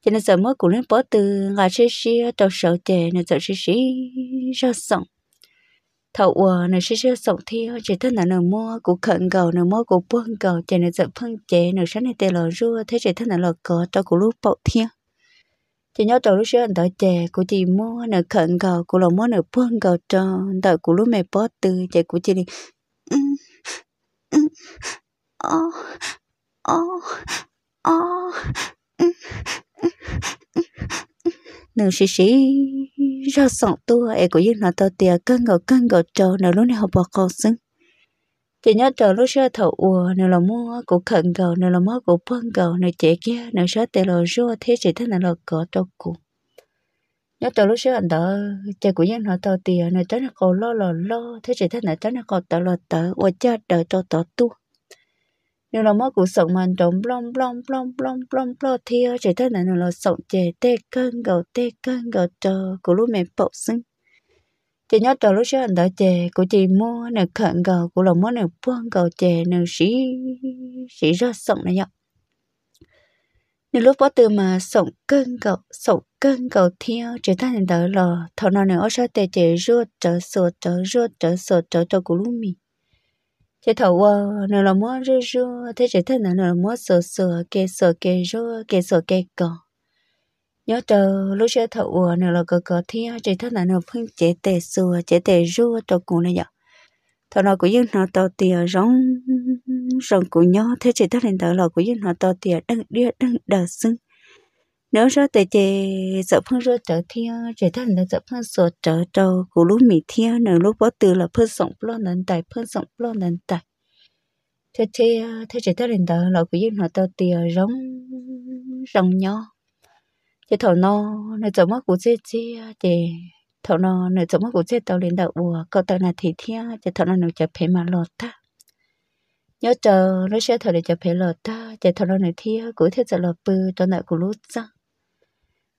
Ces nws txawm muab kuv lub pob tw nqa siab siab rau saud ces nws txawm siv siv zog xoom. Thaum uas nws siv siab xoom thiab tsis tag ntawd nws muab kuv khawm nkaus, nws muab kuv puag nkaus ces nws txawm pheej cev nws sab niag tes los zuaj thiab tsis tag ntawd los kov rau kuv lub paum thiab. Ces nyob rau lub sij hawm ntawd ces kuv cia li muab nws khawm nkaus, kuv los muab nws puag nkaus rau ntawm kuv lub me pob tw ces kuv cia li o, o, o. Nws siv siv zog xoom tuaj es kuv yeej hnov tau tias kawg nkaus kawg nkaus rau nws lub niag hauv paus qau xwb. Ces nyob rau lub sij hawm thaum uas nws los muab kuv khawm nkaus, nws los muab kuv puag nkaus, nws cev kiag nws sab tes los zuaj thiab tsis tag ntawd los kov rau kuv. Nyob rau lub sij hawm ntawd ces kuv yeej hnov tau tias nws rab niag qau loj los loj thiab tsis tag ntawd rab niag qau tawv los tawv ua caj daws rau tod tuaj. Nws los muab kuv xoom mas nrov nploj nploj nploj nploj nploj nploj thiab tsis tag ntawd nws los xoom ces tej kawg nkaus tej kawg nkaus rau kuv lub me paum xwb. Ces nyob rau lub sij hawm ntawd ces kuv cia li muab nws khawm nkaus, kuv los muab nws puag nkaus ces nws siv siv zog xoom na yom. Nws lub pob tw mas xoom kawg nkaus xoom kawg nkaus thiab tsis tag li ntawd los thaum no nws ob sab tes ces zuaj rawv xuas rawv zuaj rawv xuas rawv rau kuv lub mis. Ces thaum uas nws los muab zuaj zuaj thiab tsis tag ntawd nws los muab xuas xuas ke xuas ke zuaj ke xuas ke kov. Nyob rau lub sij hawm thaum uas nws los kov kov thiab tsis tag ntawd nws pheej cev tes xuas cev tes zuaj rau kuv na yom. Thaum no kuv yeej hnov tau tias zoo zoo kuv nyob thiab tsis tag li ntawd los kuv yeej hnov tau tias deej diaj deej daws xwb. Nws ob sab tes ces txawm pheej zuaj rawv thiab tsis tag li ntawd txawm pheej xuas rawv rau kuv lub mis thiab nws lub pob tw los pheej xoom ploj ntawd ntais pheej xoom ploj ntawd ntais. Thiab thiab thiab tsis tag li ntawd los kuv yeej hnov tau tias zoo zoo nyob. Ces thaum no nws txawm muab kuv txiag txiag ces thaum no nws txawm muab kuv txiag tau li ntawm uas kaum tawm nas this thiab ces thaum no nws cov phev mas los tag. Nyob rau lub sij hawm thaum nws cov phev los tag ces thaum no nws thiab kuv thiaj txawm los pw rau ntawm kuv lub txaj.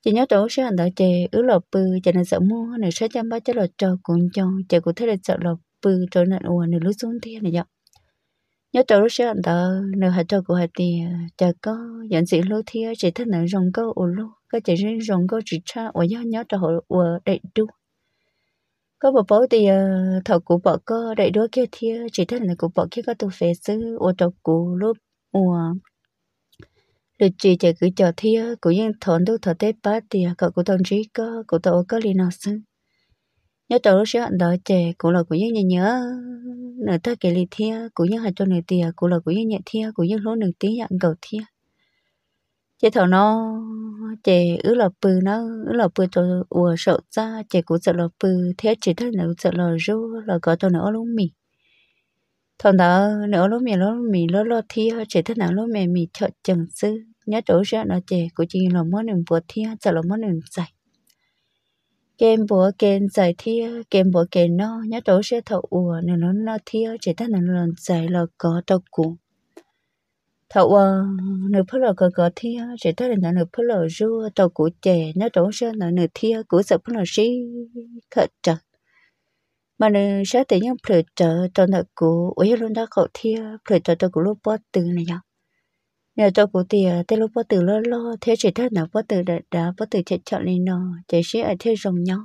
Ces nyob rau lub sij hawm ntawd ces wb los pw ces nws txawm muab nws sab caj npab coj los rau kuv ncoo ces kuv thiaj li txawm los pw rau ntawm uas nws lub xub ntiag na yom. Nyob rau lub sij hawm ntawd nws hais rau kuv hais tias cas koj yuav ntxim hlub thiab tsis tag ntawd zoo nkauj ua luaj, koj ces zoo nkauj tsis tshaj uas yog nyob rau hauv ua daim duab. Koj puas paub tias thaum kuv pom koj daim duab kiag thiab tsis tag ntawd kuv pom kiag koj tus fev xwb ua rau kuv lub ua lwm tsis ces kwv cov thiab kuv yeej thov ntuj thov teb pab tias kom kuv tau ntsib koj, kuv tau ua koj li no xwb. Nyob rau lub sij hawm ntawd ces kuv los kuv yeej nyiam nyiam nws tag kev li thiab kuv yeej hais rau nws tias kuv los kuv yeej nyiam thiab kuv yeej hlub nws tib yam nkaus thiab. Ces thaum no ces wb los pw na, wb los pw rau uas saum txaj ces kuv txawm los pw thiab tsis tag ntawd kuv txawm los zuaj los kov rau nws ob lub mis. Thaum ntawd nws ob lub mis lub mis loj loj thiab tsis tag ntawd lub me mis chom cees xwb. Nyob rau lub sij hawm no ces kuv cia li los muab nws npuav thiab txawm los muab nws ntxais. Ke npuav ke ntxais thiab ke npuav ke noj nyob rau lub sij hawm thaum uas nws los noj thiab tsis tag ntawd nws los ntxais los kov rau kuv. Thaum uas nws pheej los kov kov thiab tsis tag li ntawd nws pheej los zuaj rau kuv ces nyob rau lub sij hawm ntawd nws thiab kuv txawm pheej los sib khawm rawv. Mas nws sab tes yeej plhws rawv rau ntawm kuv uas yog lub nraub qaum thiab plhws rawv rau kuv lub pob tw na yom. Nws hais rau kuv tias tej lub pob tw loj loj thiab tsis tag ntawd pob tw dav dav pob tw chom chom li no ces sib aim thiaj zoo nyob.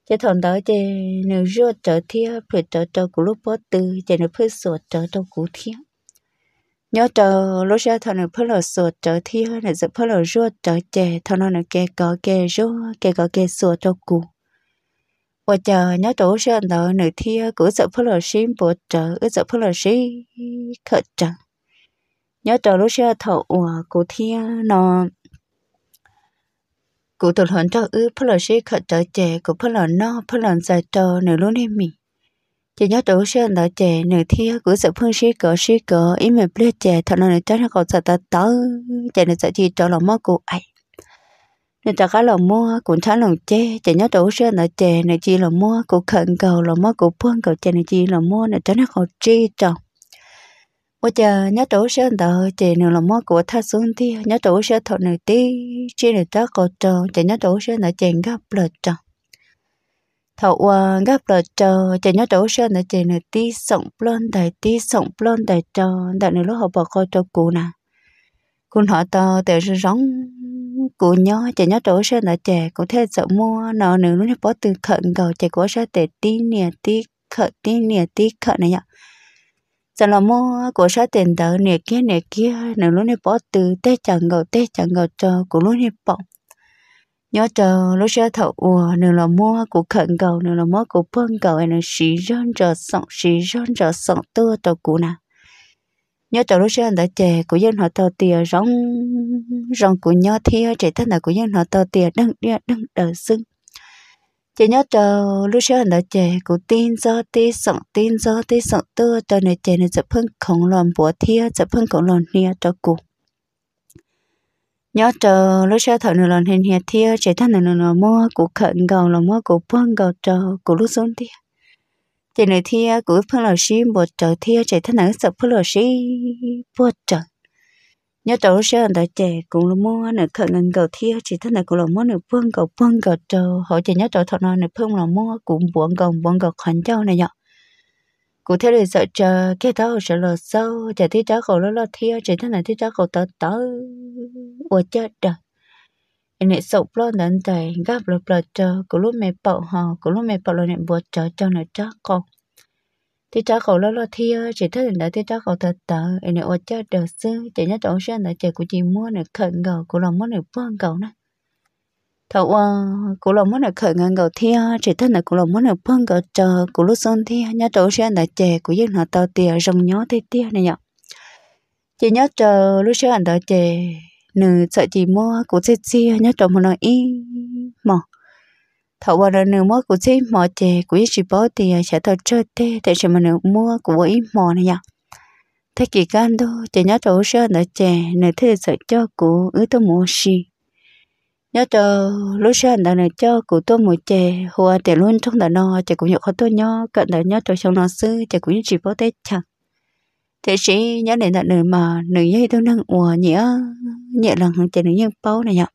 Ces thaum ntawd ces nws zuaj rawv thiab plhws rawv rau kuv lub pob tw ces nws pheej xuas rawv rau kuv thiab. Nyob rau lub sij hawm thaum nws pheej los xuas rawv thiab nws txawm pheej los zuaj rawv ces thaum no nws ke kov ke zuaj ke kov ke xuas rau kuv. Ua cas nyob rau lub sij hawm ntawd nws thiab kuv wb txawm pheej los sib npuav rawv wb txawm pheej los sib khawm rawv. Nyob rau lub sij hawm thaum uas kuv thiab no kuv tus hluas nraug wb pheej los sib khawm rawv ces kuv pheej los noj pheej los ntxais rau nws lub niag mis. Ces nyob rau lub sij hawm ntawd ces nws thiab kuv txawm pheej sib kov sib kov ib me pliag ces thaum no nws rab niag qau txawm tawv tawv ces nws txawm cia li rov los muab kuv aim. Nws rov qab los muab kuv nrhab loos ceg ces nyob rau lub sij hawm ntawd ces nws cia li los muab kuv khawm nkaus los muab kuv puag nkaus ces nws cia li los muab nws rab niag qau tsij rau. Ua cas nyob rau lub sij hawm ntawd ces nws los muab kuv ua thaj xub ntiag nyob rau lub sij hawm thaum nws tib tsij nws rab qau rau ces nyob rau lub sij hawm ntawd ces nkag plaws rau. Thaum uas nkag plaws rau ces nyob rau lub sij hawm ntawd ces nws tib xoom ploj ntais tib xoom ploj ntais rau ntawm nws lub hauv paus qau rau kuv na. Kuv hnov tau tias zoo zoo kuv nyob. Ces nyob rau lub sij hawm ntawd ces kuv thiaj txawm muab no nws lub niag pob tw khawm nkaus, ces kuv ob sab tes tib nias tib khawm tib nias tib khawm na yom. Txawm los muab kuv ob sab tes ntawd nias kiag nias kiag nws lub niag pob tw tej cav nkaus tej cav nkaus rau kuv lub niag paum. Nyob rau lub sij hawm thaum uas nws los muab kuv khawm nkaus, nws los muab kuv puag nkaus es nws siv zog ntsos xoom siv zog ntsos xoom tuaj rau kuv na. Nyob rau lub sij hawm ntawd ces kuv yeej hnov tau tias zoo zoo kuv nyob thiab tsis tas ntawd kuv yeej hnov tau tias deeg diaj deeg daws xwb. Ces nyob rau lub sij hawm ntawd ces kuv tib ntxob tib xoom tib ntxob tib xoom tuaj rau nws ces nws txawm pheej khoov los npuav thiab txawm pheej khoov los hnia rau kuv. Nyob rau lub sij hawm thaum nws los hnia hnia thiab tsis tas ntawd nws los muab kuv khawm nkaus los muab kuv puag nkaus rau kuv lub xub ntiag. Ces nws thiab kuv wb pheej los sib npuav rawv thiab tsis tas ntawd wb txawm pheej los sib puag rawv. Nyob rau lub sij hawm ntawd ces kuv muab nws khawm nkaus nkaus thiab tsis tas ntawd kuv los muab nws puag nkaus puag nkaus rau hauv ces nyob rau thaum no nws pheej los muab kuv npuav nkaus npuav nkaus qhov ncauj na yom. Kuv thiaj li txawm tsa kiag taub hau sawv los xauj ces tib rab qau loj loj thiab tsis tas ntawd tib rab qau tawv tawv ua caj daws es nim xaum ploj ntawd ntais nkag plaws plaws rau kuv lub me paum ho kuv lub me paum los nim npuav rawv rau nws rab qau. Tib rab qau loj loj thiab tsis tas ntawd tib rab qau tawv tawv es nim ua caj daws xwb ces nyob rau lub sij hawm ntawd ces kuv cia muab nws khawm nkaus kuv los muab nws puag nkaus na. Thaum uas kuv los muab nws khawm nkaus nkaus thiab tsis tas ntawd kuv los muab nws puag nkaus rau kuv lub xub ntiag nyob rau lub sij hawm ntawd ces kuv yeej hnov tau tias zoo nyob tiag tiag na yom. Ces nyob rau lub sij hawm ntawd ces nws txawm cia muab kuv txij txiag nyob rau hmo no ib hmos. Thaum uas nws muab kuv txij hmo ces kuv yeej tsis paub tias xyov tau tsawg teg tiam sis mas nws muab kuv ua ib hmo na yom. Tag kis kaj ntug ces nyob rau lub sij hawm ntawd ces nws thiaj li txawm coj kuv wb tuaj mus ua si. Nyob rau lub sij hawm ntawd nws coj kuv tuaj mus ces hu ua tias lub nroog ntawm no ces kuv nyuam qhuav tuaj nyob kawm ntawv nyob rau xyoo no xwb ces kuv yeej tsis paub teb chaws. Tiam sis nyob li ntawm nws mas nws yog ib tug neeg uas nyiam nyiam lees heev ces nws yeej paub na yom.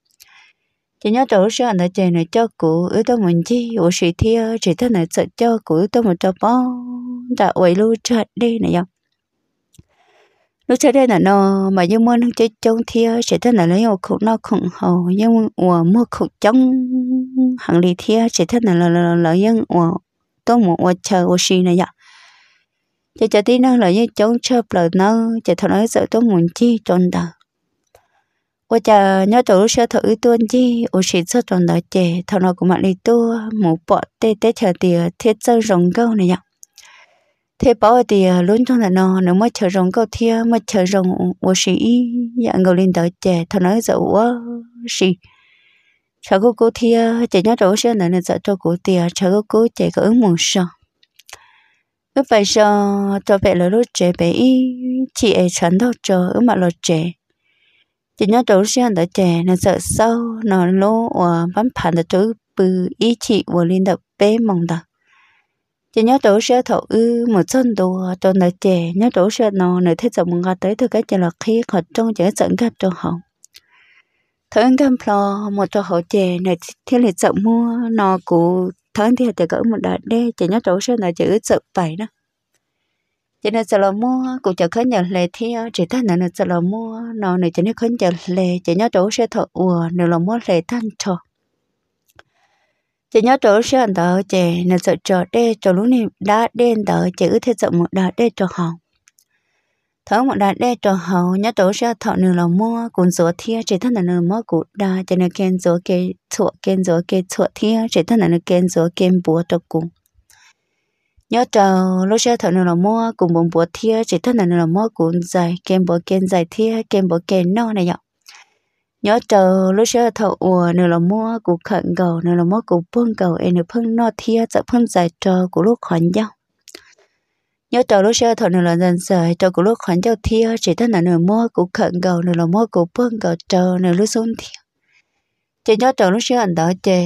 Ces nyob rau lub sij hawm ntawd ces nws coj kuv wb tuaj mus ncig ua si thiab tsis tas ntawd txawm coj kuv wb tuaj mus rau pem nram ua ib lub tsag dej na yom. Lub tsag dej ntawm no mas yeej muaj neeg coob coob thiab tsis tas ntawd lawv yeej ua khoom noj khoom haus yeej ua muag khoom coob heev li thiab tsis tas ntawd lawv yeej ua tuaj mus ua chaw ua si na yom. Ces cov tib neeg los yeej coob tshaj plaws nawb ces thaum no wb txawm tuaj mus ncig rau ntawd. Ua cas nyob rau lub sij hawm thaum wb tuaj ncig ua si txog rau ntawd ces thaum no kuv mam li tuaj mus pom tej teb chaws tias thiaj txawj zoo nkauj na yom. Thiaj paub hais tias lub nroog ntawm no nws muaj chaw zoo nkauj thiab muaj chaw zoo ua si ib yam nkaus li ntawd ces thaum no wb txawm ua si tshav kub kub thiab ces nyob rau lub sij hawm ntawd nws txawm rau kuv tias tshav kub kub ces kom wb mus so. Wb pais so rau pem lawv lub tsev pem ib chim es tshav ntaug tso wb mam los tsev. Ces nyob rau lub sij hawm ntawd ces nws txawm xauj no lub uas pab phav ntawd rau wb pw ib chim uas li ntawm peb moos ntawd. Ces nyob rau lub sij hawm thaum wb mus txog ntua rau ntawd ces nyob rau lub sij hawm no nws thiaj txawm mus nqa tau ib tug kab ce los qhib qhov rooj ces wb txawm nkag rau hauv. Thaum wb nkag plho mus rau hauv ces nws thiaj li txawm muab no kuv thawb ntiag tias kom wb mus da dej ces nyob rau lub sij hawm ntawd ces wb txawm pais na. Ces nws txawm los muab kuv cov khaub ncaws hle thiab tsis tas ntawd nws txawm los muab no nws cov niag khaub ncaws hle ces nyob rau lub sij hawm thaum uas nws los muab hle tag nrho ces nyob rau lub sij hawm ntawd ces nws txawm tso dej rau lub niag dab dej ntawd ces wb thiaj txawm mus da dej rau hauv. Thaum wb mus da dej rau hauv nyob rau lub sij hawm thaum nws los muab kuv ntxuav thiab tsis tas ntawd nws los muab kuv da ces nws ke ntxuav ke txhuam ke ntxuav ke txhuam thiab tsis tas ntawd nws ke ntxuav ke npuav rau kuv. Nyob rau lub sij hawm thaum nws los muab kuv npuav npuav thiab tsis tas ntawd nws los muab kuv ntxais ke npuav ke ntxais thiab ke npuav ke noj na yom. Nyob rau lub sij hawm thaum uas nws los muab kuv khawm nkaus nws los muab kuv puag nkaus es nws pheej noj thiab txawm pheej ntxais rau kuv lub qhov ncauj. Nyob rau lub sij hawm thaum nws los ntxais ntxais rau kuv lub qhov ncauj thiab tsis tas ntawd nws muab kuv khawm nkaus nws los muab kuv puag nkaus rau nws lub xub ntiag. Ces nyob rau lub sij hawm ntawd ces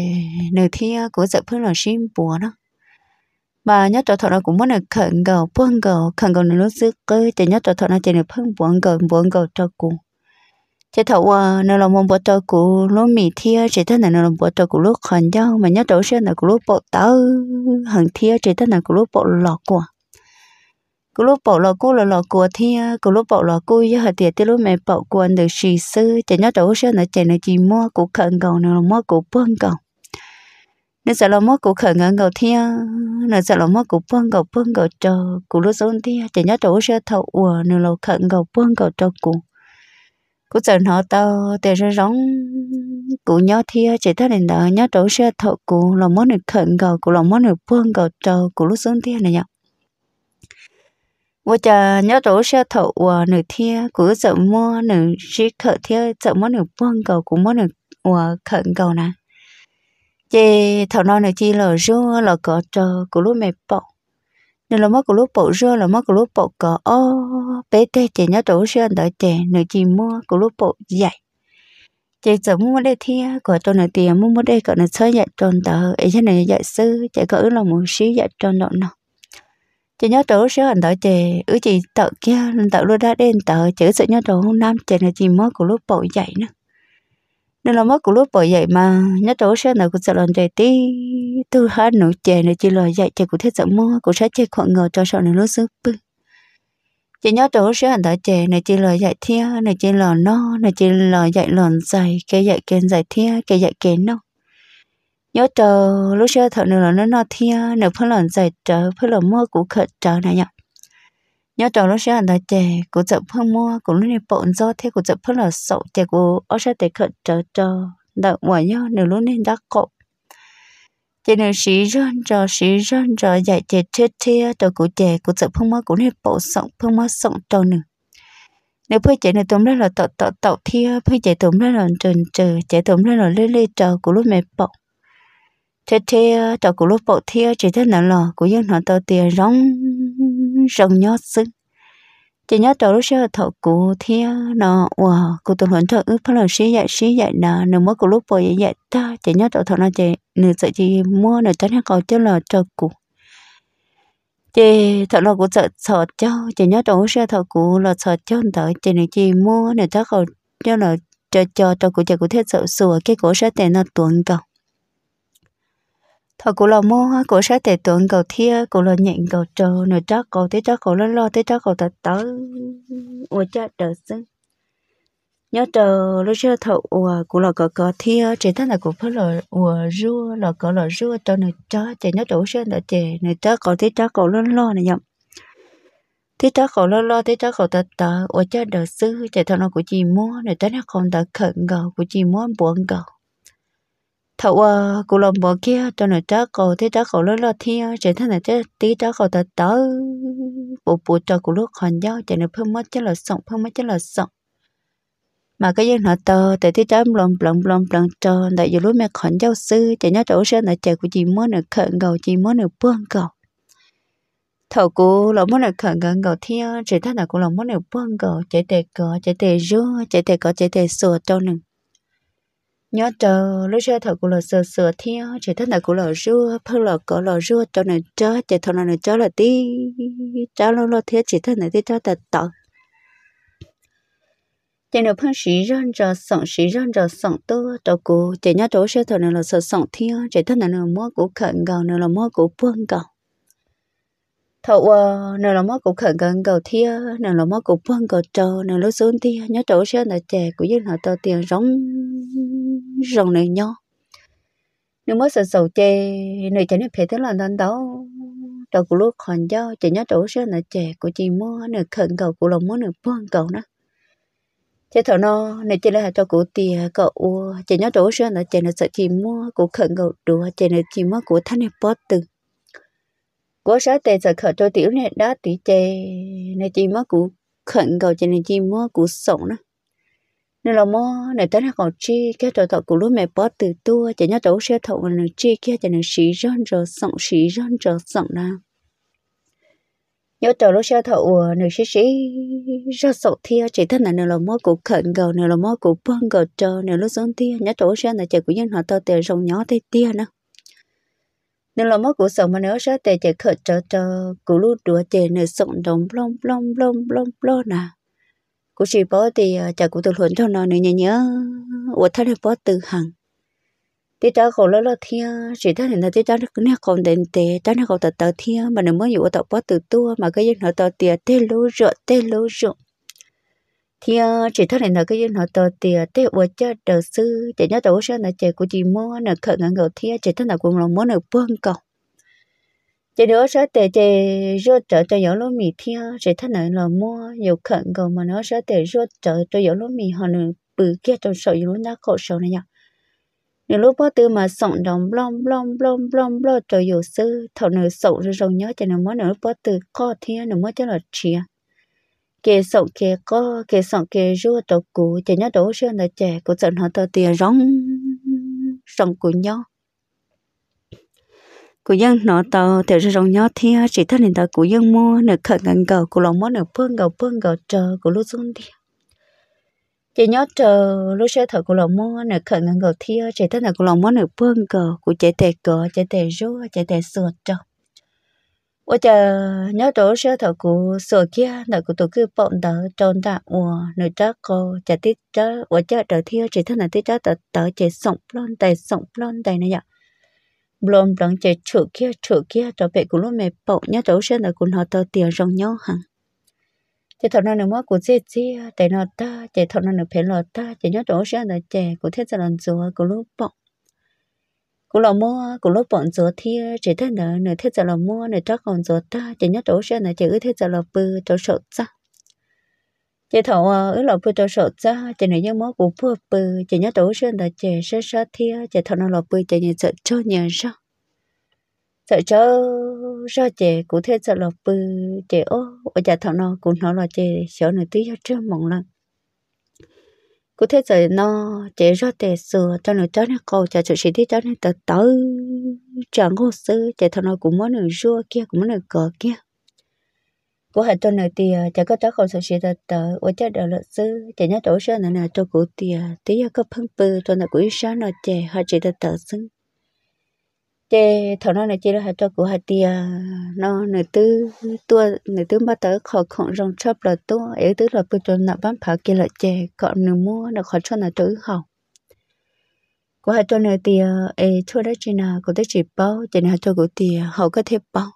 nws thiab kuv txawm pheej los sib npuav na. Mas nyob rau thaum no kuv muab nws khawm nkaus puag nkaus khawm nkaus nws lub xub qwb ces nyob rau thaum no ces nws pheej npuav nkaus npuav nkaus rau kuv. Ces thaum uas nws los mus npuav rau kuv lub mis thiab tsis tas ntawd nws los npuav rau kuv lub qhov ncauj mas nyob rau lub sij hawm ntawd kuv lub paum tawv heev thiab tsis tas ntawd kuv lub paum los kuas. Kuv lub paum los kuj los los kua thiab, kuv lub paum los kuj yog hais tias tib lub me paum kua ntws si xwb, ces nyob rau lub sij hawm ntawd ces nws cia li muab kuv khawm nkaus, nws los muab kuv puag nkaus. Nws txawm los muab kuv khawm nkaus nkaus thiab, nws txawm los muab kuv puag nkaus puag nkaus rau kuv lub xub ntiag, ces nyob rau lub sij hawm thaum uas nws los khawm nkaus puag nkaus rau kuv, kuv txawm hnov tau tias zoo zoo kuv nyob thiab. Tsis tas li ntawd, nyob rau lub sij hawm thaum kuv los muab nws khawm nkaus, kuv los muab nws puag nkaus rau kuv lub xub ntiag na yom, ua cas nyob rau lub sij hawm thaum uas nws thiab kuv wb txawm muab nws sib khawm thiab txawm muab nws puag nkaus, kuv muab nws uas khawm nkaus na, ces thaum no nws cia li los zuaj los kov rau kuv lub me paum. Nws los muab kuv lub paum zuaj, los muab kuv lub paum kov ob peb teg, ces nyob rau lub sij hawm ntawd ces nws cia li muab kuv lub paum yaim. Ces txawm muaj muaj dej thiab, kuv hais rau nws tias muaj muaj dej kom nws txhob yaim rau ntawd, es yog nws yaim xwb ces kom wb los mus sib yaim rau nraum no. Ces nyob rau lub sij hawm ntawd ces wb cia li tawm kiag ntawm lub dab dej ntawd, ces wb txawm nyob rau hoob nab, ces nws cia li muab kuv lub paum yaim na. Nws los muab kuv lub paum yaim mas nyob rau lub sij hawm ntawd kuv txawm los nres tib tug hab nuv, ces nws cia li los yaim, ces kuv thiaj txawm muab kuv sab ceg khuam nkaus rau saum nws lub xub pwg. Ces nyob rau lub sij hawm ntawd ces nws cia li los yaim thiab nws cia li los noj, nws cia li los yaim los ntxais, kev yaim kev ntxais thiab kev yaim kev noj. Nyob rau lub sij hawm thaum nws los noj noj thiab nws pheej los ntxais rawv, pheej los muab kuv khawm rawv na yom. Nyob rau lub sij hawm ntawd ces kuv txawm pheej muab kuv lub niag paum ntxob thiab kuv txawm pheej los xaum, ces kuv ob sab tes khawm rawv rau ntawm uas yog nws lub niag nrab qaum. Ces nws siv zog ntso siv zog ntso yaim ces rhiab rhiab rau kuv, ces kuv txawm pheej muab kuv niag paum xaum, pheej muab xaum rau nws. Nws pheej cev nws tus nplaig los taum taum taum thiab pheej cev tus nplaig los nrws nrws, cev tus nplaig los lij lij rau kuv lub me paum, rhiab rhiab rau kuv lub paum thiab. Tsis tas li ntawd los kuv yeej hnov tau tias zoo zoo nyob xwb. Ces nyob rau lub sij hawm thaum kuv thiab no uas kuv tus hluas nraug wb pheej los sib yaim sib yaim na, nws muab kuv lub paum yaim yaim tag, ces nyob rau thaum no ces nws txawm cia li muab nws rab niag qau coj los rau kuv. Ces thaum no kuv txawm txhos caug, ces nyob rau lub sij hawm thaum kuv los txhos caug ntawd ces nws cia li muab nws rab qau coj los co co rau kuv, ces kuv thiaj txawm xuas kiag kuv ob sab tes no tuav nkaus. Thaum kuv los muab kuv ob sab tes tuav nkaus thiab kuv los nyem nkaus rau nws rab qau, tib rab qau loj loj, tib rab qau tawv tawv ua caj daws xwb. Nyob rau lub sij hawm thaum uas kuv los kov kov thiab, tsis tas li ntawd kuv pheej los ua zuaj los kov los zuaj rau nws rab, ces nyob rau lub sij hawm ntawd ces nws rab qau tib rab qau loj loj na yom, tib rab qau loj loj, tib rab qau tawv tawv ua caj daws xwb, ces thaum no kuv cia li muab nws rab niag qau ntawd khawm nkaus, kuv cia li muab npuav nkaus. Thaum uas kuv los npuav kiag rau nws rab qau, tib rab qau loj loj thiab tsis tas li ntawd tib rab qau tawv tawv puv puv rau kuv lub qhov ncauj, ces nws pheej muab coj los xoom, pheej muab coj los xoom, mas koj yeej hnov tau tias tib rab nploos nploos nploos nploos rau ntawm yus lub me qhov ncauj xwb, ces nyob rau lub sij hawm ntawd ces kuv cia li muab nws khawm nkaus, cia li muab nws puag nkaus. Thaum kuv los muab nws khawm nkaus nkaus thiab tsis tas li ntawd kuv los muab nws puag nkaus, cev tes kov cev tes zuaj, cev tes kov cev tes xuas rau nws. Nyob rau lub sij hawm thaum kuv los xuas xuas thiab tsis tas li ntawd kuv los zuaj, pheej los kov los zuaj rau nws rab, ces thaum no nws rab los tib rab loj loj thiab tsis tas li ntawd tib rab tawv tawv. Ces nws pheej siv zog ntso xoom, siv zog ntso xoom tuaj rau kuv, ces nyob rau lub sij hawm thaum nws los xuas xoom thiab tsis tas li ntawd nws muab kuv khawm nkaus, nws los muab kuv puag nkaus. Thaum uas nws los muab kuv khawm nkaus nkaus thiab nws los muab kuv puag nkaus rau nws lub xub ntiag, nyob rau lub sij hawm ntawd ces kuv yeej hnov tau tias zoo zoo nws nyob. Nws muab xuas xuas ces nws cov niag phev twb los ntau ntau rau kuv lub qhov ncauj, ces nyob rau lub sij hawm ntawd ces kuv cia li muab nws khawm nkaus, kuv los muab nws puag nkaus na. Ces thaum no nws cia li hais rau kuv tias kom ua, ces nyob rau lub sij hawm ntawd ces nws txawm cia li muab kuv khawm nkaus duav, ces nws cia li muab kuv thaj niag pob tw, kuv ob sab tes txawm khawm rau tim lub niag dab tid, ces nws cia li muab kuv khawm nkaus, ces nws cia li muab kuv xoom na. Nws los muab nws rab niag qau tsij kiag rau tom kuv lub me pob tw tuaj, ces nyob rau lub sij hawm thaum uas nws tsij kiag ces nws siv zog ntso xoom, siv zog ntso xoom na. Nyob rau lub sij hawm thaum uas nws siv siv zog xoom thiab tsis tas li ntawd nws los muab kuv khawm nkaus, nws los muab kuv puag nkaus rau nws lub xub ntiag, nyob rau lub sij hawm ntawd ces kuv yeej hnov tau tias zoo nyob tiag tiag na. Nws los muab kuv xoom mas nws ob sab tes ces khawm rawv rau kuv lub duav, ces nws xoom nrov nploj nploj nploj nploj nploj na. Kuv tsis paub tias cas kuv tus hluas nraug no nws nyiam nyiam ua thaj niag pob tw heev. tib rab qau loj loj thiab tsis tag li ntawd tib rab niag qau ntev ntev, rab niag qau tawv tawv thiab mas nws muab yus ua tom pob tw tuaj mas koj yeej hnov tau tias tej lub zuam tej lub zuam thiab tsis tag li ntawd koj yeej hnov tau tias tej ua caj daws xwb. Ces nyob rau lub sij hawm ntawd ces kuv cia li muab nws khawm nkaus nkaus thiab tsis tag ntawd kuv los muab nws puag nkaus. Ces nws ob sab tes ces zuaj rawv rau yus lub mis thiab tsis tag ntawd los muab yus khawm nkaus mas nws ob sab tes zuaj rawv rau yus lub mis ho nws pw kiag rau saum yus lub nrab qaum saud na yom. Nws lub pob tw mas xoom nrov nploj nploj nploj nploj nploj rau yus xwb. Thaum nws xoom zoo zoo nyob ces nws muab nws lub pob tw qoj thiab nws muab coj los tshiav, ke xoom ke qoj ke xoom ke zuaj rau kuv. Ces nyob rau lub sij hawm ntawd ces kuv txawm hnov tau tias zoo zoo kuv nyob. Kuv yeej hnov tau tias zoo zoo nyob thiab tsis tag li ntawd kuv yeej muab nws khawm nkaus nkaus, kuv los muab nws puag nkaus puag nkaus rau kuv lub xub ntiag. Ces nyob rau lub sij hawm thaum kuv los muab nws khawm nkaus nkaus thiab tsis tag ntawd kuv los muab nws puag nkaus, kuv cev tes kov cev tes zuaj cev tes xuas rau. Ua cas nyob rau lub sij hawm thaum kuv xuas kiag ntawm kuv tus kwj paum ntawd rau nram uas nws rab qau, cas tib rab ua caj daws thiab tsis tag ntawd tib rab tawv tawv ces xoom ploj ntais xoom ploj ntais na yom. Nplua npleev ces tshum kiag tshum kiag rau pem kuv lub me paum. Nyob rau lub sij hawm ntawd kuv hnov tau tias zoo nyob heev. Ces thaum no nws muab kuv txiag txiag tes no tag ces thaum no nws phev los tag ces nyob rau lub sij hawm ntawd ces kuv thiaj txawm los ntxuav kuv lub paum. Kuv los muab kuv lub paum ntxuav thiab tsis tag ntawd nws thiaj txawm los muab nws rab qau ntxuav tag ces nyob rau lub sij hawm ntawd ces wb thiaj txawm los pw rau saum txaj. Ces thaum uas wb los pw rau saum txaj ces nws yeej muab kuv puag pw, ces nyob rau lub sij hawm ntawd ces sab sab thiab ces thaum no los pw ces nws txawm tsaug nyias zog. Txawm tsaug zog ces kuv thiaj txawm los pw, ces o, ua cas thaum no kuv hnov los ces xyov nws twb yog tsawg moos lawm. Kuv thiaj txawm no ces zog tes xuas rau nws rab niag qau cas txawm siv tib rab niag tawv tawv tsa nqug xwb, ces thaum no kuv muab nws zuaj kiag kuv muab nws kov kiag. Kuv hais rau nws tias cas koj rab qau txawm siv tawv tawv ua caj daws lawm xwb, ces nyob rau lub sij hawm ntawd nws hais rau kuv tias twb yog koj pheej pw rau ntawm kuv ib sab no ces ho tsis tawv tawv xwb. Ces thaum no nws cia li hais rau kuv hais tias no nws twb tuaj, nws twb npaj tau ib qho khoom zoo tshaj plaws tuaj es wb twb los pw rau nram pab phav kiag lawm ces kom nws muab nws qhov tshuaj ntawd rau wb haus. Kuv hais rau nws tias es tshuaj dab tsi na kuv twb tsis paub, ces nws hais rau kuv tias haus koj thiaj paub.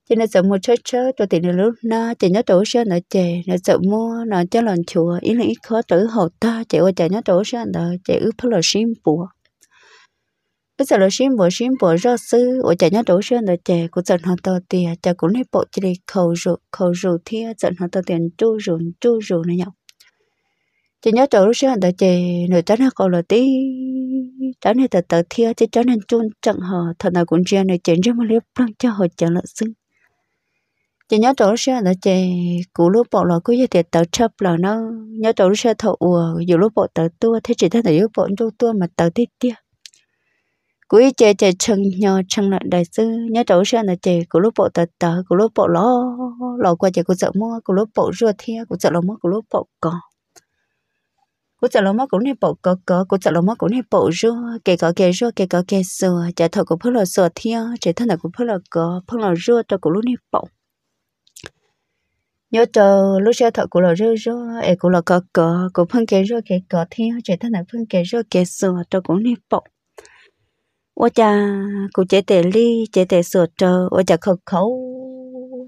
Ces nws txawm mus tshawb tshawb rau tim nws lub hnab, ces nyob rau lub sij hawm ntawd ces nws txawm muab no coj los nchuav ib leeg ib khob rau wb haus tag, ces ua cas nyob rau lub sij hawm ntawd ces wb pheej los sib npuav. Wb txawm los sib npuav sib npuav zoj xwb, ua cas nyob rau lub sij hawm ntawd ces kuv txawm hnov tau tias cas kuv niag paum cia li khaus zus khaus zus thiab txawm hnov tau tias nruj zus nruj zus na yom. Ces nyob rau lub sij hawm ntawd ces nws rab niag qau los tib rab niag tawv tawv thiab tib rab niag nruj nreem ho thaum ntawd kuv ntsia nws ces ntsej muag liab ploog cog hauv cawv lawm xwb. Ces nyob rau lub sij hawm ntawd ces kuv lub paum los kuj yog tias tawv tshaj plaws na. Nyob rau lub sij hawm thaum uas yus lub paum tawv tuaj thiab tsis tag ntawd yus lub paum nruj tuaj mas tawv tiag tiag. Kuv ib ce ces tshee hnyo tshee lawm daim xwb. Nyob rau lub sij hawm ntawd ces kuv lub paum tawv tawv, kuv lub paum los los kuv ces kuv txawm muab kuv lub paum zuaj thiab kuv txawm los muab kuv lub paum kov. Kuv txawm los muab kuv niag paum kov kov, kuv txawm los muab kuv niag paum zuaj, kev kov kev zuaj kev kov kev xuas, ces thaum kuv pheej los xuas thiab tsis tag ntawd kuv pheej los kov pheej los zuaj rau kuv lub niag paum. Nyob rau lub sij hawm thaum kuv los zuaj zuaj es kuv los kov kov, kuv pheej kev zuaj kev kov thiab tsis tag ntawd pheej kev zuaj kev xuas rau kuv niag paum. Ua cas kuv cev tes lij cev tes xuas rau ua cas khaus khaus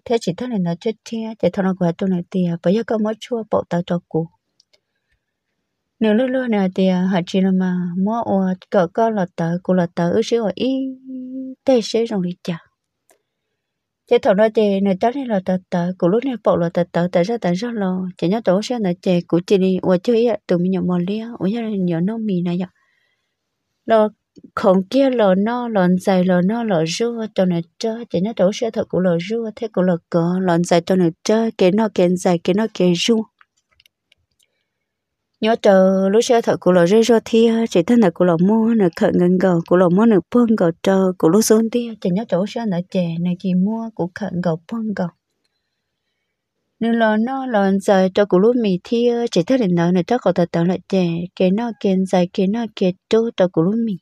thiab tsis tag li ntawd thiab thiab, ces thaum no kuv hais rau nws tias puas yog koj muab tshuaj paum tawv rau kuv? Nws luag luag nws hais tias hais tsis los mas muab ua kom koj los tawv kuv los tawv wb sib ua ib teg seb zoo li cas. Ces thaum no ces nws rab niag los tawv tawv, kuv lub niag paum los tawv tawv tas zaj tas zog los, ces nyob rau lub sij hawm ntawd ces kuv cia li ua cuag ib yam tus me nyuam mos liab uas yog yuav noj mis na yom, los khoov kiag los noj los ntxais los noj los zuaj rau nws rab. Ces nyob rau lub sij hawm thaum kuv los zuaj thiab kuv los kov los ntxais rau nws rab, kev noj kev ntxais kev noj kev zuaj. Nyob rau lub sij hawm thaum kuv los zuaj zuaj thiab tsis tag ntawd kuv los muab nws khawm nkaus nkaus, kuv los muab nws puag nkaus rau kuv lub xub ntiag, ces nyob rau lub sij hawm ntawd ces nws cia li muab kuv khawm nkaus puag nkaus. Nws los noj los ntxais rau kuv lub mis thiab tsis tag li ntawd nws rab qau tawv tawv lawm ces kev noj kev ntxais kev noj kev rub rau kuv lub mis.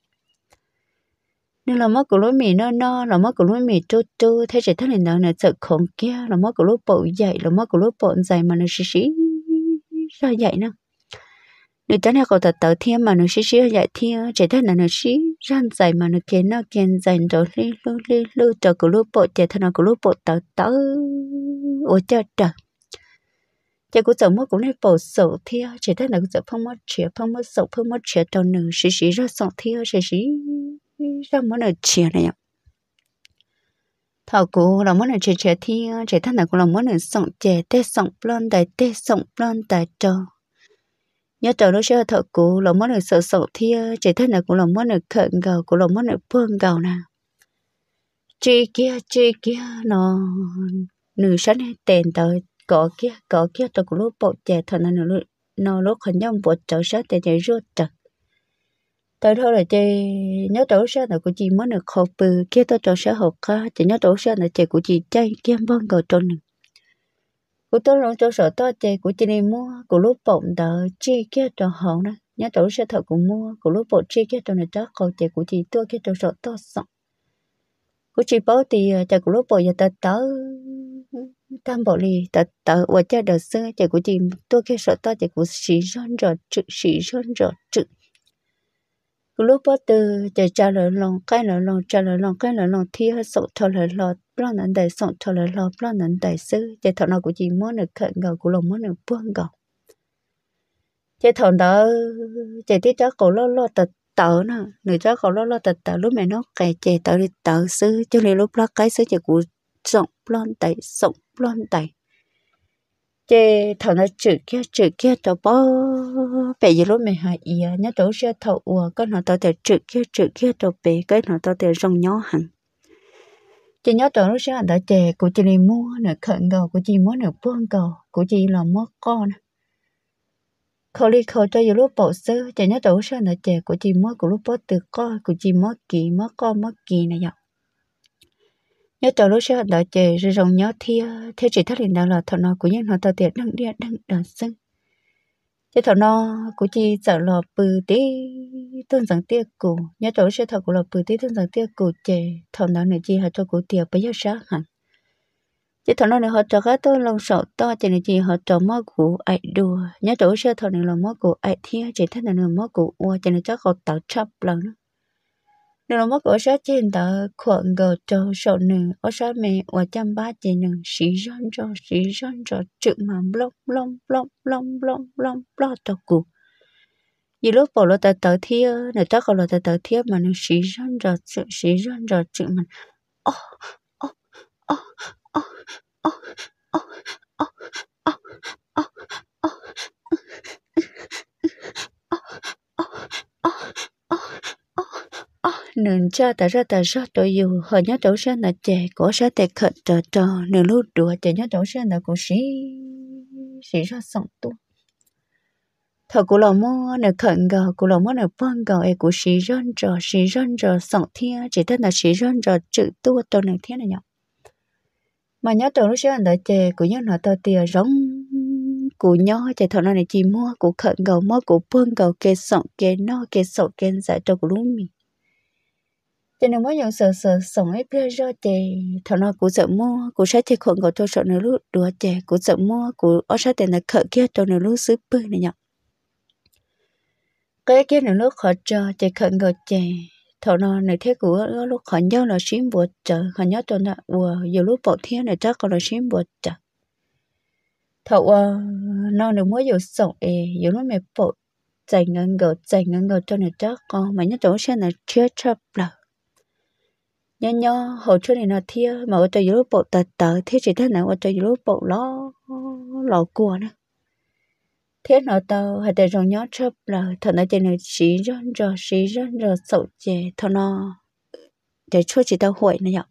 Nws los muab kuv lub mis noj noj los muab kuv lub mis rub rub thiab tsis tag li ntawd nws txawm khoov kiag los muab kuv lub paum yaim los muab kuv lub paum ntxais mas nws siv siv zog yaim na. nws rab niag qau tawv tawv thiab mas nws sib sib yaim thiab, ces thaum ntawd nws sib zog ntxais mas nws kiag noj kiag ntxais nrov hlib hlub hlib hlub rau kuv lub paum, ces thaum no kuv lub paum tawv tawv ua caj daws. Ces kuv txawm muab kuv lub paum xoom thiab, ces thaum ntawd kuv txawm pheej muab tshiav pheej muab xoom pheej muab tshiav rau nws, siv siv zog xoom thiab siv siv zog muab nws tshiav na yom. Thaum kuv los muab nws tshiav tshiav thiab, ces thaum ntawd kuv los muab nws xoom, ces tej xoom ploj ntais tej xoom ploj ntais rau. Nyob rau lub sij hawm thaum kuv los muab nws xoom xoom thiab, ces thaum ntawd kuv los muab nws khawm nkaus, kuv los muab nws puag nkaus na, tsim kiag tsim kiag no, nws sab niag tes ntawd kov kiag kov kiag rau kuv lub paum, ces thaum ntawd nws no lub qhov ncauj npuav rawv sab tes ces zuaj rawv. Tawv dhau lawm ces nyob rau lub sij hawm ntawd kuv cia li muab nws qhau pw kiag tuaj rau sab hauv qab, ces nyob rau lub sij hawm ntawd ces kuv cia li caij kiag npog nkaus rau nws. Kuv tuaj loo rau saum toj ces kuv cia li muab kuv lub paum ntawd tsij kiag rau hauv na. Nyob rau lub sij hawm thaum kuv muab kuv lub paum tsij kiag rau nws rab qau ces kuv cia li tuaj kiag rau saum toj xoom. Kuv tsis paub tias cas kuv lub paum yuav tawv tawv tag npaum li, tawv tawv ua caj daws xwb, ces kuv cia li tuaj kiag saum toj ces kuv siv zog ntsos tswm siv zog ntsos tswm. Kuv lub pob tw ces tsa lawv loo qaij lawv loo tsa lawv loo qaij lawv loo thiab xoom rho lawv hlo ploj ntawd ntais xoom rho lawv hlo ploj ntawd ntais xwb, ces thaum no kuv cia li muab nws khawm nkaus kuv los muab nws puag nkaus. Ces thaum ntawd ces tib rab qau loj loj tawv tawv na, nws rab qau loj loj tawv tawv lub me noob qes ces tawv li tawv xwb cuag li lub plab qaib xwb, ces kuv xoom ploj ntais xoom ploj ntais. Ces thaum ntawd tswm kiag tswm kiag rau pem yus lub me hais iav, nyob rau lub sij hawm thaum uas koj hnov tau tias tswm kiag tswm kiag rau pem koj hnov tau tias zoo nyob heev. Ces nyob rau lub sij hawm ntawd ces kuv cia li muab nws khawm nkaus, kuv cia li muab nws puag nkaus, kuv cia li los muab qoj na, khaus li khaus rau yus lub paum xwb, ces nyob rau lub sij hawm ntawd ces kuv cia li muab kuv lub pob tw qoj, kuv cia li muab kiv muab qoj muab kiv na yom. Nyob rau lub sij hawm ntawd ces zoo zoo nyob thiab, thiab tsis tas li ntawd los thaum no kuv yeej hnov tau tias deeg diaj deeg daws xwb. Ces thaum no kuv cia li txawm los pw tib tug ntxeev tiaj kus, nyob rau lub sij hawm thaum kuv los pw tib tug ntxeev tiaj kus ces thaum ntawd nws cia li hais rau kuv tias puas yog sab heev. Ces thaum no nws ho rov qab tuaj loo saum toj ces nws cia li ho rov muab kuv aim dua, nyob rau lub sij hawm thaum nws los muab kuv aim thiab ces thaum ntawd nws muab kuv ua ces nws rab qau tawv tshaj plaws na. Nws los muab kuv ob sab ceg ntawd khuam nkaus rau saum nws ob sab me uas caj npab ces nws siv zog ntsos siv zog ntsos tswm mas nploj nploj nploj nploj nploj nploj nploj rau kuv. Yus lub paum los tawv tawv thiab nws rab qau los tawv tawv thiab mas nws siv zog ntsos tswm siv zog ntsos tswm mas o o o o o o o o o o o o o o nws ntsaj tas zaj tas zog rau yus. Ho nyob rau lub sij hawm ntawd ces kuv ob sab tes khawm rawv rau nws lub duav ces nyob rau lub sij hawm ntawd kuv siv siv zog xoom tuaj. Thaum kuv los muab nws khawm nkaus, kuv los muab nws puag nkaus es kuv siv zog ntsos siv zog ntsos xoom thiab tsis tas ntawd siv zog ntsos tswm tuaj rau nws thiab na yom. Mas nyob rau lub sij hawm ntawd ces kuv yeej hnov tau tias zoo kuv nyob ces thaum no nws cia li muab kuv khawm nkaus muab kuv puag nkaus kev xoom kev noj kev xoom kev ntxais rau kuv lub mis. Ces nws muab yus xoom xoom xoom ib pliag zog ces thaum no kuv txawm muab kuv sab ceg khuam nkaus rau saum nws lub duav ces kuv txawm muab kuv ob sab tes ntawd khawm kiag rau nws lub xub pwg na yom. Qeb kiag nws lub qhov tso ces khawm nkaus ces thaum no nws thiab kuv ob lub qhov ncauj los sib npuav rawv ho nyob rau ntawm uas yus lub paum thiab nws rab qau los sib npuav rawv. Thaum uas no nws muab yus xoom es yus lub me paum txais nkaus nkaus txais nkaus nkaus rau nws rab qau mas nyob rau lub sij hawm ntawd rhiab tshaj plaws. Nyob nyob hauv tshuaj li no thiab mas ua rau yus lub paum tawv tawv thiab tsis tas ntawd ua rau yus lub paum los los kua na. Thiab hnov tau hais tias zoo nyob tshaj plaws. Thaum ntawd ces nws siv zog ntsos siv zog ntsos xoom ces thaum no cov tshuaj tsis tau huam na yom.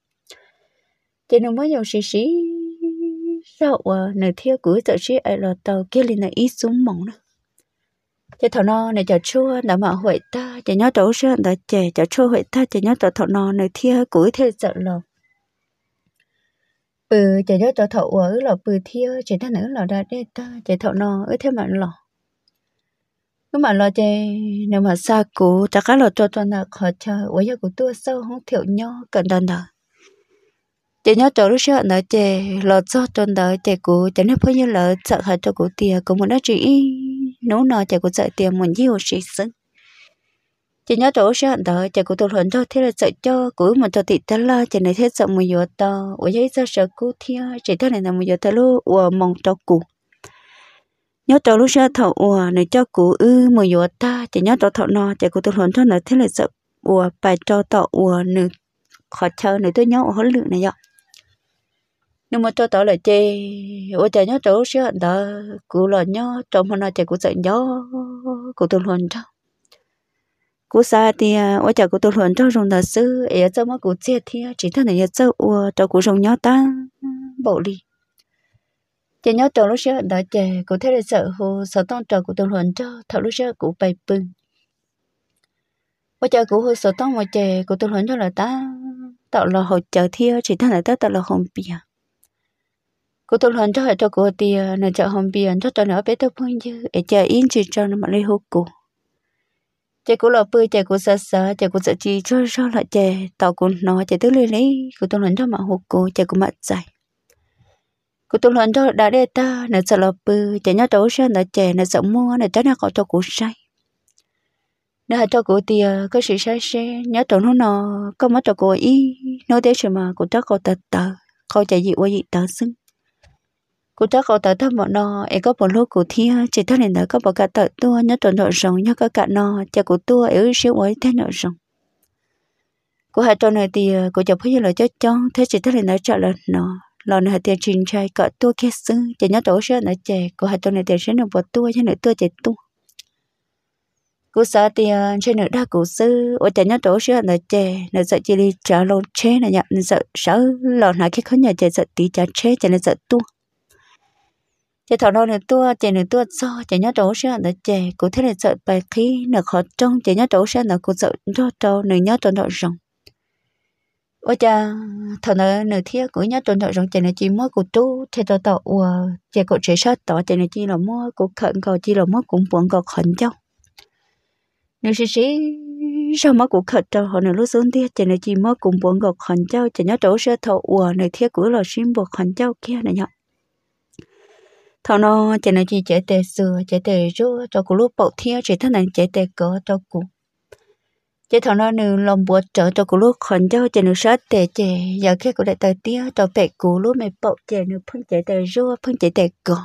Ces nws muab yus siv siv zog uas nws thiab kuv wb txawm sib aim los tau kiag li ntawm ib xuab moos na. Ces thaum no nws cov tshuaj ntawd mam huam tag ces nyob rau lub sij hawm ntawd ces cov tshuaj huam tag ces nyob rau thaum no nws thiab kuv wb thiaj li txawm los pw. Ces nyob rau thaum uas wb los pw thiab tsis tas ntawd wb los da dej tag ces thaum no wb thiaj mam los. Wb mam los ces nws mam xa kuv rov qab los rau rau ntawm qhov chaw uas yog kuv tuaj xauj hoob thiaum nyob kawm ntawv ntawd. Ces nyob rau lub sij hawm ntawd ces los txog rau ntawd ces kuv cov niag phooj ywg lawv txawm hais rau kuv tias kuv mus dab tsi ib hnub no ces kuv txawm tias mus ncig ua si xwb. Ces nyob rau lub sij hawm ntawd ces kuv tus hluas nraug thiaj li txawm coj kuv wb mus rau tim tab laj, ces nws thiaj txawm mus yuav tau uas yog ib txoj saw kub thiab tsis tag li ntawd mus yuav tau lub uas moos rau kuv. Nyob rau lub sij hawm thaum uas nws coj kuv wb mus yuav tag, ces nyob rau thaum no ces kuv tus hluas nraug ntawd thiaj li txawm uas pais rau tom uas nws qhov chaw nws tuaj nyob ua hauj lwm na yom. Nws mus rau tod lawm ces ua cas nyob rau lub sij hawm ntawd kuv los nyob rau hmo no ces kuv txawm nco kuv tus hluas nraug. Kuv xav hais tias ua cas kuv tus hluas nraug zoo ntawd xwb es yuav txawj muab kuv txiag thiab tsis tag ntawd yuav txawj ua rau kuv zoo nyob tag npaum li. Ces nyob rau lub sij hawm ntawd ces kuv thiaj li txawm hu xov tooj rau kuv tus hluas nraug thaum lub sij hawm kuv pais pw. Ua cas kuv hu xov tooj mus ces kuv tus hluas nraug lawv tab tom los haus cawv thiab tsis tag ntawd tab tom los haus npias. Kuv tus hluas nraug hais rau kuv tias nws tseem haus npias nrog rau nws ob peb tug phooj ywg es cia ib ntsis tso nws mam li hu kuv. Ces kuv los pw ces kuv xav xav ces kuv txawm tsis tsaug zog lawm ces tau kuv hnov ces twb lig li kuv tus hluas nraug mam hu kuv ces kuv mam txais. Kuv tus hluas nraug da dej tag nws txawm los pw, ces nyob rau lub sij hawm ntawd ces nws txawm muab nws rab niag qau rau kuv saib. Nws hais rau kuv tias koj sim saib seb nyob rau hnub no koj muab rau kuv ua ib hnub tib si mas kuv rab qau tawv tawv, qau ces yim ua yim tawv xwb. Kuv rab qau tawv tag npaum no es koj puas hlub kuv thiab tsis tag li ntawd koj puas kam tawm tuaj nyob rau nraum zoov, yog koj kam no ces kuv tuaj es wb sib ua ib teg nraum zoov. Kuv hais rau nws tias kuv cov phooj ywg lawv coob coob thiab tsis tag li ntawd tsam lawv hnov los nws hais tias tsis ntshai kom tuaj kiag xwb, ces nyob rau lub sij hawm ntawd ces kuv hais rau nws tias seb nws puas tuaj, yog nws tuaj ces tuaj. Kuv xav tias ntshe nws dag kuv xwb, ua cas nyob rau lub sij hawm ntawd ces nws txawm cia li tsav loo tsheb na yom, nws txawm sawv los hnav kiag khaub ncaws ces txawm tiv cav tsheb ces nws txawm tuaj. Ces thaum no nws tuaj ces nws tuaj txog ces nyob rau lub sij hawm ntawd ces kuv thiaj li txawm pais qhib nws qhov rooj ces nyob rau lub sij hawm ntawd kuv txawm nrog rau nws nyob rau nraum zoov. Ua cas thaum ntawd nws thiab kuv wb nyob rau nraum zoov ces nws cia li muab kuv rub rhe rau tom uas ces kaum tsev sab tod ces nws cia li los muab kuv khawm nkaus, cia li los muab kuv npuav nkaus qhov ncauj. Nws siv siv zog muab kuv khawm rau hauv nws lub xub ntiag ces nws cia li muab kuv npuav nkaus qhov ncauj ces nyob rau lub sij hawm thaum uas nws thiab kuv wb los sib npuav qhov ncauj kiag na yom. Thaum no ces nws cia li cev tes xuas cev tes zuaj rau kuv lub paum thiab tsis tag ntawd cev tes kov rau kuv. Ces thaum no nws los npuav rawv rau kuv lub qhov ncauj ces nws sab tes ces yaws kiag kuv daim taw tiab rau pem kuv lub me paum ces nws pheej cev tes zuaj pheej cev tes kov.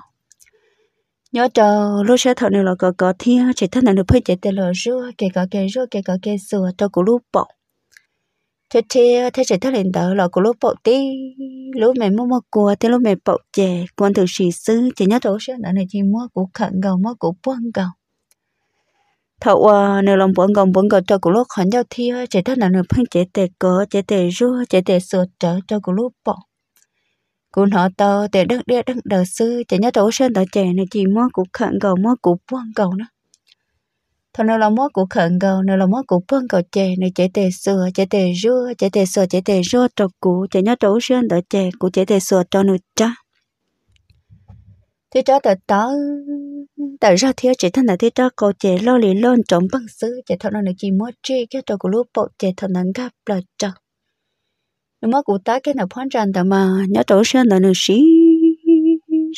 Nyob rau lub sij hawm thaum nws los kov kov thiab tsis tag ntawd nws pheej cev tes los zuaj, kev kov kev zuaj kev kov kev xuas rau kuv lub paum. Thiab thiab thiab tsis tag li ntawd los kuv lub paum tib lub me muaj muaj kua thiab lub me paum ces kua ntws si xwb ces nyob rau lub sij hawm ntawd nws cia li muab kuv khawm nkaus muab kuv puag nkaus. Thaum uas nws los npuav nkaus npuav nkaus rau kuv lub qhov ncauj thiab tsis tag ntawd nws pheej cev tes kov cev tes zuaj cev tes xuas rawv rau kuv lub paum. Kuv hnov tau tes deej diaj deej daws xwb ces nyob rau lub sij hawm ntawd ces nws cia li muab kuv khawm nkaus muab kuv puag nkaus na. Thaum nws los muab kuv khawm nkaus nws los muab kuv puag nkaus ces nws cev tes xuas cev tes zuaj cev tes xuas cev tes zuaj rau kuv ces nyob rau lub sij hawm ntawd ces kuv cev tes xuas rau nws rab. Thiab rab tawv tawv tawm zog thiab tsis tag ntawd thiab rab qau ces loj li loj nrov npeeg xwb ces thaum no nws cia li muab tsij kiag rau kuv lub paum ces thaum ntawd nkag plaws raws. Nws muab kuv tab kiag ntawm phab ntsa ntawd mas nyob rau lub sij hawm ntawd nws siv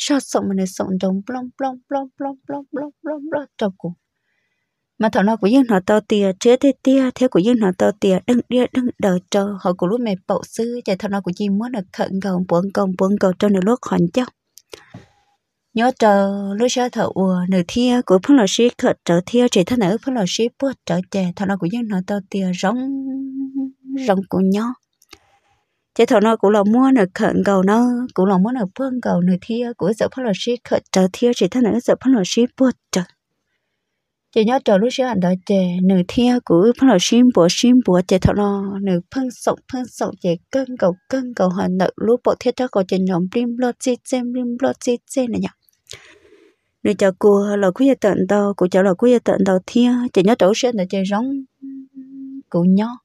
zog xoom mas nws xoom nrov nploj nploj nploj nploj nploj nploj nploj nploj rau kuv. Mas thaum no kuv yeej hnov tau tias rhiab tiag tiag thiab kuv yeej hnov tau tias deej diaj deej daws rau hauv kuv lub me paum xwb ces thaum no kuv cia li muab nws khawm nkaus npuav nkaus npuav nkaus rau nws lub qhov ncauj. Nyob rau lub sij hawm thaum uas nws thiab kuv pheej los sib khawm rawv thiab tsis tag ntawd wb pheej los sib puag rawv ces thaum no kuv yeej hnov tau tias zoo zoo kuv nyob. Ces thaum no kuv los muab nws khawm nkaus na, kuv los muab nws puag nkaus nws thiab kuv wb txawm pheej los sib khawm rawv thiab tsis tag ntawd wb txawm pheej los sib puag rawv. Ces nyob rau lub sij hawm ntawd ces nws thiab kuv wb pheej los sib npuav sib npuav ces thaum no nws pheej xoom pheej xoom ces kawg nkaus kawg nkaus ho ntawm lub paum thiab rab qau ces nrov nplij nploj txij txej nplij nploj txij txej na yom. Nws cov kua los kuj yog tawm ntau kuv cov los kuj yog tawm ntau thiab ces nyob rau lub sij hawm ntawd ces zoo kuv nyob.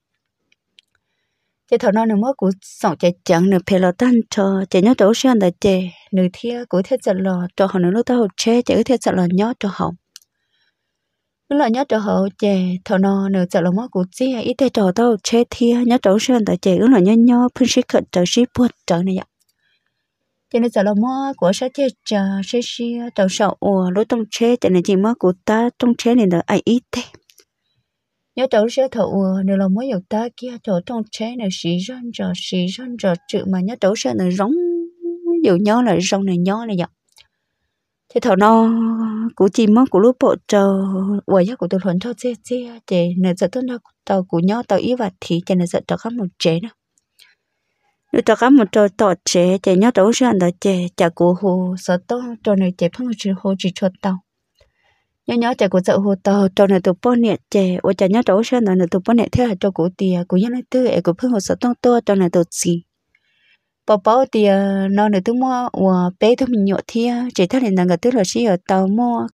Ces thaum no nws muab kuv xoom ceev ceev nws phem los tag nrho ces nyob rau lub sij hawm ntawd ces nws thiab kuv thiaj txawm los rau hauv nws lub taub hau tsheb ces wb thiaj txawm los nyob rau hauv. Wb los nyob rau hauv ces thaum no nws txawm los muab kuv txiag ib teg rau hauv taub hau tsheb thiab nyob rau lub sij hawm ntawd ces wb los nyob nyob pheej sib khawm rawv sib puag rawv na yom. Ces nws txawm los muab kuv ob sab ceg tsa siab siab rau saum uas lub rooj tsheb, ces nws cia li muab kuv tab rooj tsheb li ntawd aim ib teg. Nyob rau lub sij hawm thaum uas nws los muab yus tab kiag rau rooj tsheb, nws siv zog ntsos siv zog ntsos tswm mas nyob rau lub sij hawm ntawd zoo yus nyob lawm zoo nws nyob li yom. Ces thaum no kuv cia li muab kuv lub paum rau uas yog kuv tus hluas nraug txiag txiag, ces nws txawm tuaj nrog tau kuv nyob tau ib vas thiv ces nws txawm rov qab mus tsev na. Nws rov qab mus rau tom tsev ces nyob rau lub sij hawm ntawd ces cas kuv hu xov tooj rau nws ces pheej hu tsis tshua tau. Nyob nyob ces kuv txawm hu tau rau nws tus poj niam ces ua cas nyob rau lub sij hawm ntawd nws tus poj niam thiaj hais rau kuv tias kuv yog leej twg es kuv pheej hu xov tooj tuaj rau nws tus txiv. Puas paub tias no nws twb muaj uas peb tug me nyuam thiab, tsis tag li ntawd nkawd twb los sib yuav tau muaj